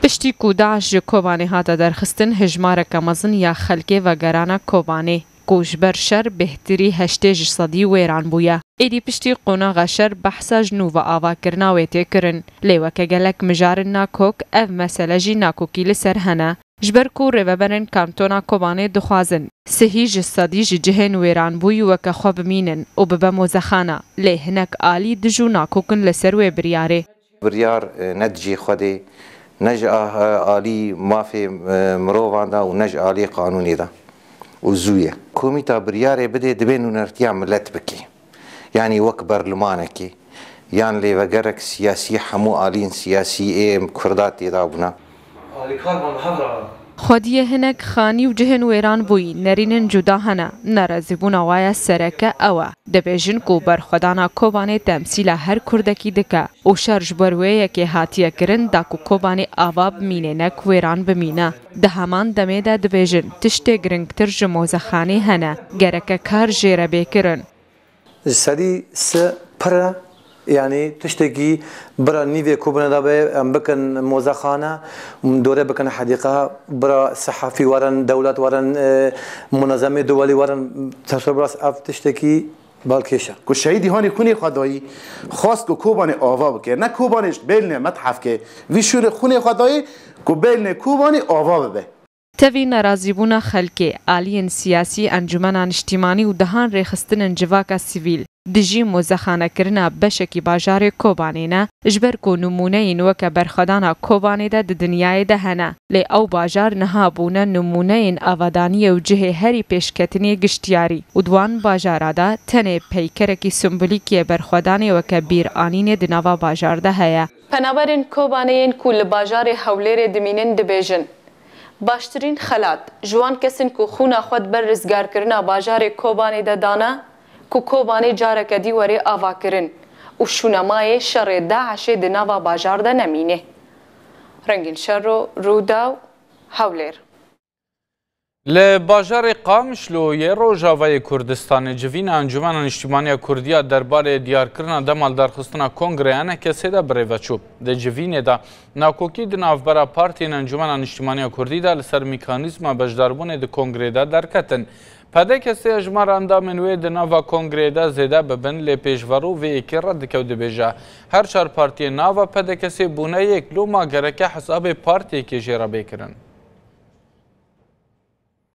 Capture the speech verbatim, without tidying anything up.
Piştî ku DAIŞ ji Kobanê hate derxistin, hejmareke mezin ya xelkê vegerane Kobanê, ku ji ber şer bêhtirî heştê ji sedî wêran bûye. Êdî piştî qonaxa şer behsa ji nû ve avakirina wê tê kirin. Lê weke gelek mijarin nakok, ev mesele jî nakokî li ser hene. Ji ber ku rêveberên kantona Kobanê dixwazin sihî ji sedî ji cihên wêranbûyî weke xwe bimînin û bibe mozexana, lê hinek alî dij û nakok in li ser wê biryarê. Biryar, e, ne dijî Xwedê, ne ji a-, alî mafê, e, mirovan de û ne ji alî qanûnê de. Û zû ye. Komîta biryarê bidê, divê nûnertiya milet bike. Yanî wek berlimanekê, yan lêvegerek siyasî, hemû aliyên siyasî ê Kurda têda bûne. Alîkar mam hev re. Xwediyê hinek xanî û cihên wêran bûyî, nerînin cuda hene. Nerazîbûna wa ya sereke ew e. Dibêjin ku berxwedana Kobanê temsîla her Kurdekî dike û şer ji ber wê yekê hatiye kirin da ku Kobanê ava bimîne ne ku wêran bimîne. Di heman demê de dibêjin tiştê giringtir ji mozexanê hene, gereke kar jê re bê kirin. Ji sedî sê pir e, yanî tiştekî bira nîvê Kobanê de be, em bikin mozexane, dore bikin hedîqe, bira sehefî werin, dewlet werin, e, munezemê duwelî werin, teşebbûs ev tiştekî balkêş e. Ku şehîdî hanî xwînê xwe dayî, xwest ku Kobanê ava bike, ne Kobanê ji bêlnê methef ke, vî şûnê xwînê xwe dayî ku bêlnê Kobanê ava bibe. Tevî nerazîbûna xelkê, aliyên siyasî, encûmena niştîmanî û dehan rêxistinên civaka sivîl dijî mozexanekirina beşekî bajarê Kobanê ne, ji ber ku nimûneyên weke berxwedana Kobanê de di dinyayê de hene, lê ew bajar niha bûne nimûneyên avadaniyê û cihê herî pêşketinê giştiyarî û di wan bajara de tenê peykerekî simbolîk yê berxwedanê weke bîranînê di nava bajar de heye. Penaberên Kobanê yên ku li bajarê Hewlêrê dimînin dibêjin, baştirîn xelat ji wan kes in ku xwîna xwe di ber rizgarkirina bajarê Kobanê de dane ku Kobanê careke dî were avakirin û şûnemayê şerê DAIŞê di nava bajar de nemîne. Rengîn Şero, Rûdaw, Hewlêr. Li bajarê Qamişlo yê Rojavayê Kurdistanê civîna Encûmena Niştîmaniya Kurdî ya derbarê diyarkirina dema lidarxistina Kongreya ENKSê de bi rê ve çû. Di civînê de nakokî di navbera partiyên Encûmena Niştîmaniya Kurdî de li ser mîkanîzma beşdarbûnê di kongreyê de derketin. PDKSê hejmara endamên wê di nava kongreyê de zêde bibin, lê pêşverû vê yekê red dike û dibêje, her çar partiyên nava PDKSê bûne yek, loma gereke hesabê partiyekê jê re bê kirin.